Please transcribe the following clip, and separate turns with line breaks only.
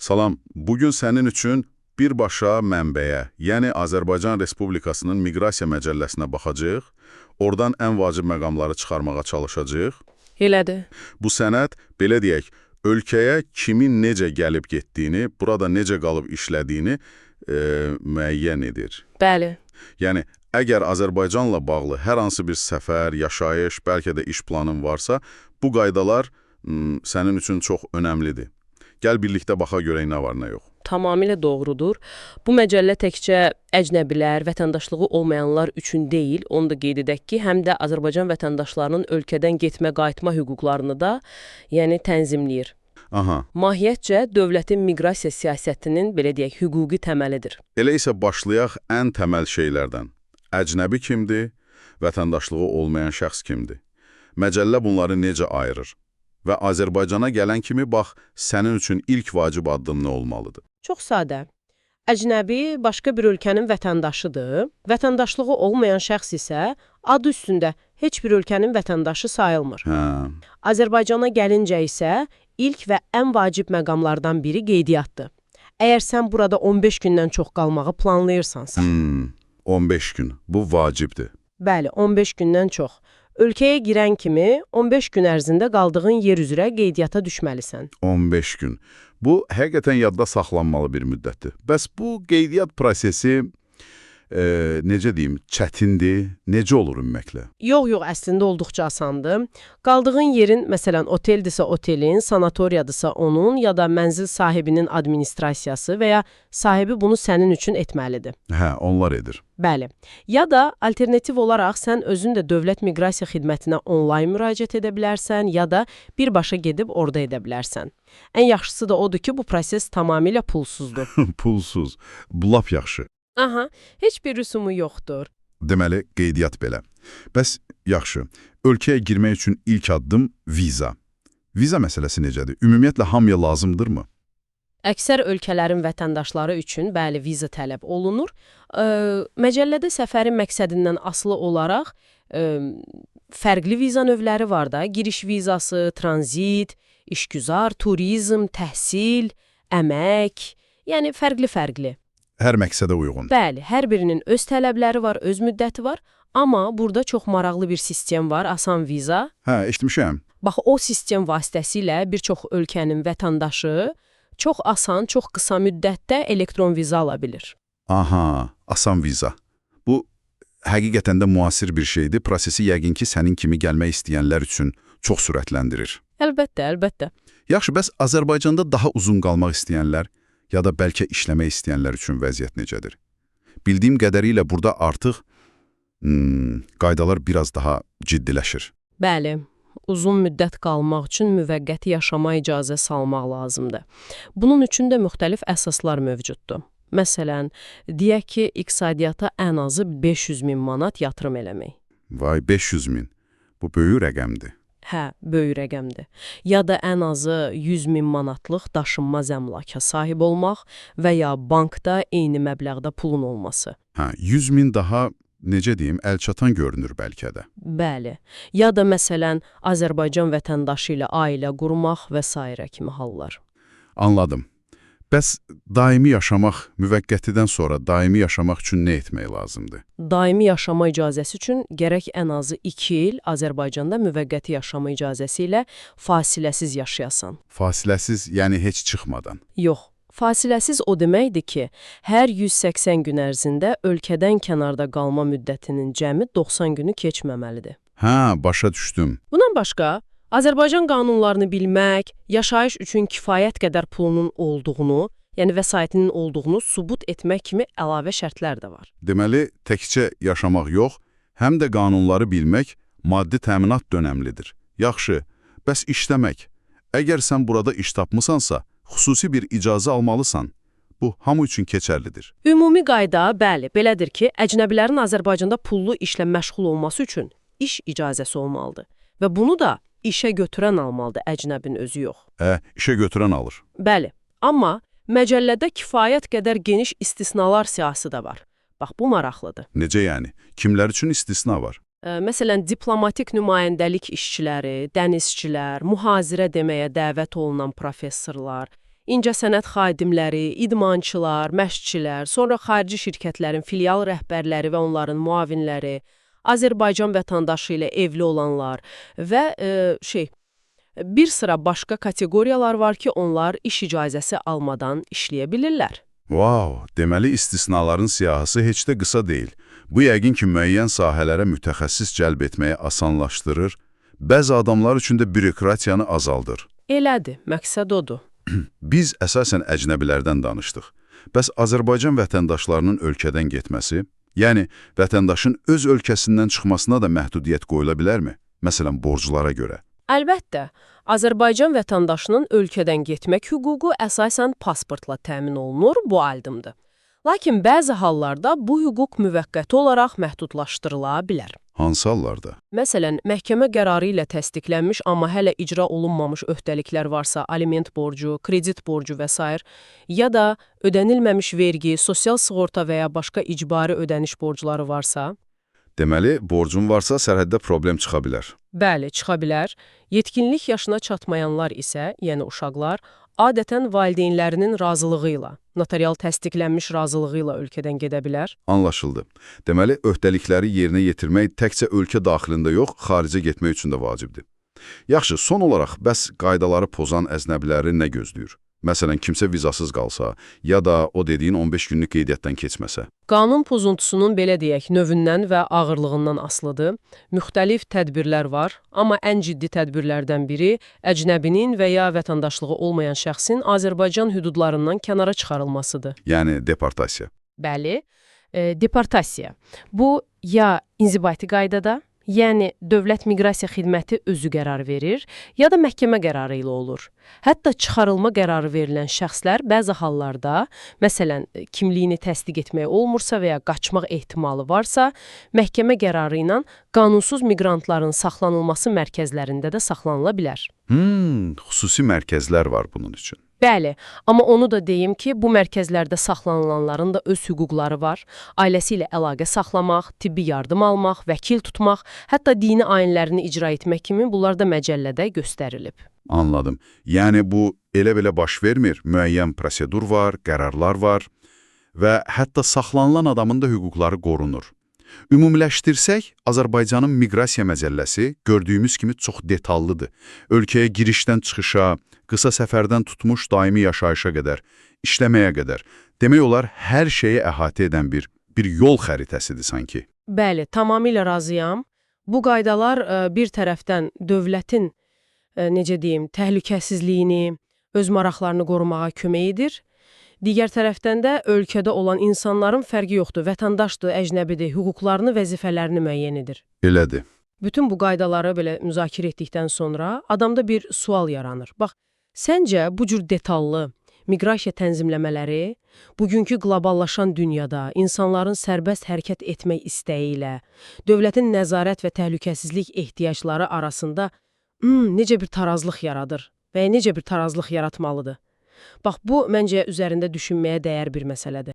Salam, bugün sənin üçün birbaşa mənbəyə, yəni Azərbaycan Respublikasının Miqrasiya Məcəlləsinə baxacağıq. Oradan ən vacib məqamları çıxarmağa çalışacağıq.
Elədir.
Bu sənəd, belə deyək, ölkəyə kimin necə gəlib getdiyini, burada necə qalıb işlədiyini müəyyən edir.
Bəli.
Yəni, əgər Azərbaycanla bağlı hər hansı bir səfər, yaşayış, bəlkə də iş planın varsa, bu qaydalar sənin üçün çox önəmlidir. Gəl birlikdə baxa görək nə var, nə yox.
Tamamilə doğrudur. Bu məcəllə təkcə əcnəbilər, vətəndaşlığı olmayanlar üçün deyil, onu da qeyd edək ki, həm də Azərbaycan vətəndaşlarının ölkədən getmə-qayıtma hüquqlarını da, yəni tənzimləyir.
Aha,
Mahiyyətcə dövlətin miqrasiya siyasətinin, belə deyək, hüquqi təməlidir.
elə isə başlayaq ən təməl şeylərdən. Əcnəbi kimdir? Vətəndaşlığı olmayan şəxs kimdir? Məcəllə bunları necə ayırır? Və Azərbaycana gələn kimi bax, sənin üçün ilk vacib addım nə olmalıdır?
Çox sadə. Əcnəbi başqa bir ölkənin vətəndaşıdır. Vətəndaşlığı olmayan şəxs isə adı üstündə heç bir ölkənin vətəndaşı sayılmır.
Hə,
Azərbaycana gəlincə isə ilk və ən vacib məqamlardan biri qeydiyyatdır. Əgər sən burada 15 gündən çox qalmağı planlayırsansa.
15 gün. Bu vacibdir.
Bəli, 15 gündən çox. Ölkəyə girən kimi 15 gün ərzində qaldığın yer üzrə qeydiyyata düşməlisən.
15 gün. Bu, həqiqətən yadda saxlanmalı bir müddətdir. Bəs bu qeydiyyat prosesi, necə deyim, çətindir? Necə olur ümumiyyətlə?
Yox, yox, əslində olduqca asandır. Qaldığın yerin, məsələn, oteldirsə otelin, sanatoriyadırsa onun ya da mənzil sahibinin administrasiyası və ya sahibi bunu sənin üçün etməlidir.
Hə, onlar edir.
Bəli. Ya da alternativ olaraq sən özün də Dövlət Miqrasiya Xidmətinə onlayn müraciət edə bilərsən, ya da birbaşa gedib orada edə bilərsən. Ən yaxşısı da odur ki, bu proses tamamilə pulsuzdur.
Pulsuz. Bu lap yaxşı.
Aha, heç bir rüsumu yoxdur.
Deməli, qeydiyyat belə. Bəs yaxşı, ölkəyə girmək üçün ilk addım viza. Viza məsələsi necədir? Ümumiyyətlə hamıya lazımdırmı?
Əksər ölkələrin vətəndaşları üçün bəli viza tələb olunur. Məcəllədə səfərin məqsədindən asılı olaraq fərqli viza növləri var da. Giriş vizası, tranzit, işgüzar, turizm, təhsil, əmək, yəni fərqli-fərqli.
Hər məqsədə uyğun.
Bəli, hər birinin öz tələbləri var, öz müddəti var. Amma burada çox maraqlı bir sistem var, asan viza.
Hə, eşitmişəm.
Bax, o sistem vasitəsilə bir çox ölkənin vətəndaşı çox asan, çox qısa müddətdə elektron viza ala bilir.
Aha, asan viza. Bu həqiqətən də müasir bir şeydir. Prosesi yəqin ki, sənin kimi gəlmək istəyənlər üçün çox sürətləndirir.
Əlbəttə, əlbəttə.
Yaxşı, bəs Azərbaycanda daha uzun qalmaq istəyənlər ya da bəlkə işləmək istəyənlər üçün vəziyyət necədir? Bildiyim qədərilə burada artıq qaydalar biraz daha ciddiləşir.
Bəli, uzun müddət qalmaq üçün müvəqqəti yaşama icazəsi almaq lazımdır. Bunun üçün də müxtəlif əsaslar mövcuddur. Məsələn, deyək ki, iqtisadiyyata ən azı 500 min manat yatırım eləmək.
Vay, 500 min. Bu böyük rəqəmdir.
Hə, böyük rəqəmdir. Ya da ən azı 100 min manatlıq daşınmaz əmlaka sahib olmaq və ya bankda eyni məbləğdə pulun olması.
Hə, 100 min daha, necə deyim, əlçatan görünür bəlkə də.
Bəli. Ya da məsələn, Azərbaycan vətəndaşı ilə ailə qurmaq və sairə kimi hallar.
Anladım. Bəs daimi yaşamaq, müvəqqətidən sonra daimi yaşamaq üçün nə etmək lazımdır?
Daimi yaşama icazəsi üçün gərək ən azı 2 il Azərbaycanda müvəqqəti yaşama icazəsi ilə fasiləsiz yaşayasan.
Fasiləsiz, yəni heç çıxmadan.
Yox, fasiləsiz o deməkdir ki, hər 180 gün ərzində ölkədən kənarda qalma müddətinin cəmi 90 günü keçməməlidir.
Hə, başa düşdüm.
Bundan başqa, Azərbaycan qanunlarını bilmək, yaşayış üçün kifayət qədər pulunun olduğunu, yəni vəsaitinin olduğunu sübut etmək kimi əlavə şərtlər də var.
Deməli, təkcə yaşamaq yox, həm də qanunları bilmək, maddi təminat da önəmlidir. Yaxşı, bəs işləmək? Əgər sən burada iş tapmısansa, xüsusi bir icazə almalısan. Bu, hamı üçün keçərlidir.
Ümumi qayda, bəli, belədir ki, əcnəbilərin Azərbaycanda pullu işlə məşğul olması üçün iş icazəsi olmalıdır. Və bunu da işə götürən almalıdır, əcnəbinin özü yox.
Hə, işə götürən alır.
Bəli, amma məcəllədə kifayət qədər geniş istisnalar siyahısı da var. Bax, bu maraqlıdır.
Necə yəni? Kimlər üçün istisna var?
Məsələn, diplomatik nümayəndəlik işçiləri, dənizçilər, mühazirə deməyə dəvət olunan professorlar, İncəsənət xadimləri, idmançılar, məşqçilər, sonra xarici şirkətlərin filial rəhbərləri və onların müavinləri, Azərbaycan vətəndaşı ilə evli olanlar və bir sıra başqa kateqoriyalar var ki, onlar iş icazəsi almadan işləyə bilirlər.
Wow, deməli istisnaların siyahısı heç də qısa deyil. Bu yəqin ki, müəyyən sahələrə mütəxəssis cəlb etməyi asanlaşdırır, bəzi adamlar üçün də bürokratiyanı azaldır.
Elədir, məqsəd odur.
Biz əsasən əcnəbilərdən danışdıq. Bəs Azərbaycan vətəndaşlarının ölkədən getməsi, yəni vətəndaşın öz ölkəsindən çıxmasına da məhdudiyyət qoyula bilərmi? Məsələn, borclara görə.
Əlbəttə, Azərbaycan vətəndaşının ölkədən getmək hüququ əsasən pasportla təmin olunur, bu aydındır. Lakin bəzi hallarda bu hüquq müvəqqəti olaraq məhdudlaşdırıla bilər.
Hansı hallarda?
Məsələn, məhkəmə qərarı ilə təsdiqlənmiş, amma hələ icra olunmamış öhdəliklər varsa, aliment borcu, kredit borcu və sair, ya da ödənilməmiş vergi, sosial sığorta və ya başqa icbari ödəniş borcları varsa,
Deməli, borcun varsa sərhəddə problem çıxa bilər.
Bəli, çıxa bilər. Yetkinlik yaşına çatmayanlar isə, yəni uşaqlar, adətən valideynlərinin razılığı ilə, notarial təsdiqlənmiş razılığı ilə ölkədən gedə bilər.
Anlaşıldı. Deməli, öhdəlikləri yerinə yetirmək təkcə ölkə daxilində yox, xaricə getmək üçün də vacibdir. Yaxşı, son olaraq bəs qaydaları pozan əcnəbiləri nə gözləyir? Məsələn, kimsə vizasız qalsa, ya da o dediyin 15 günlük qeydiyyatdan keçməsə.
Qanun pozuntusunun belə deyək, növündən və ağırlığından asılıdır. Müxtəlif tədbirlər var, amma ən ciddi tədbirlərdən biri əcnəbinin və ya vətəndaşlığı olmayan şəxsin Azərbaycan hüdudlarından kənara çıxarılmasıdır.
Yəni deportasiya.
Bəli, deportasiya. Bu ya inzibati qaydada, yəni Dövlət Miqrasiya Xidməti özü qərar verir, ya da məhkəmə qərarı ilə olur. Hətta çıxarılma qərarı verilən şəxslər bəzi hallarda, məsələn, kimliyini təsdiq etmək olmursa və ya qaçmaq ehtimalı varsa, məhkəmə qərarı ilə qanunsuz miqrantların saxlanılması mərkəzlərində də saxlanıla bilər.
Xüsusi mərkəzlər var bunun üçün.
Bəli, amma onu da deyim ki, bu mərkəzlərdə saxlanılanların da öz hüquqları var. Ailəsi ilə əlaqə saxlamaq, tibbi yardım almaq, vəkil tutmaq, hətta dini ayinlərini icra etmək kimi bunlar da məcəllədə göstərilib.
Anladım. Yəni bu elə-belə baş vermir. Müəyyən prosedur var, qərarlar var və hətta saxlanılan adamın da hüquqları qorunur. Ümumiləşdirsək, Azərbaycanın miqrasiya məcəlləsi gördüyümüz kimi çox detallıdır. Ölkəyə girişdən çıxışa, qısa səfərdən tutmuş daimi yaşayışa qədər, işləməyə qədər. Demək olar, hər şeyi əhatə edən bir yol xəritəsidir sanki.
Bəli, tamamilə razıyam. Bu qaydalar bir tərəfdən dövlətin, necə deyim, təhlükəsizliyini, öz maraqlarını qorumağa kömək edir. Digər tərəfdən də ölkədə olan insanların fərqi yoxdur. Vətəndaşdır, əcnəbidir, hüquqlarını, vəzifələrini müəyyən edir.
Elədir.
Bütün bu qaydaları belə müzakirə etdikdən sonra adamda bir sual yaranır. Bax, səncə bu cür detallı miqrasiya tənzimləmələri bugünkü qloballaşan dünyada insanların sərbəst hərəkət etmək istəyi ilə dövlətin nəzarət və təhlükəsizlik ehtiyacları arasında necə bir tarazlıq yaradır və ya necə bir tarazlıq yaratmalıdır? Bax, bu məncə üzərində düşünməyə dəyər bir məsələdir.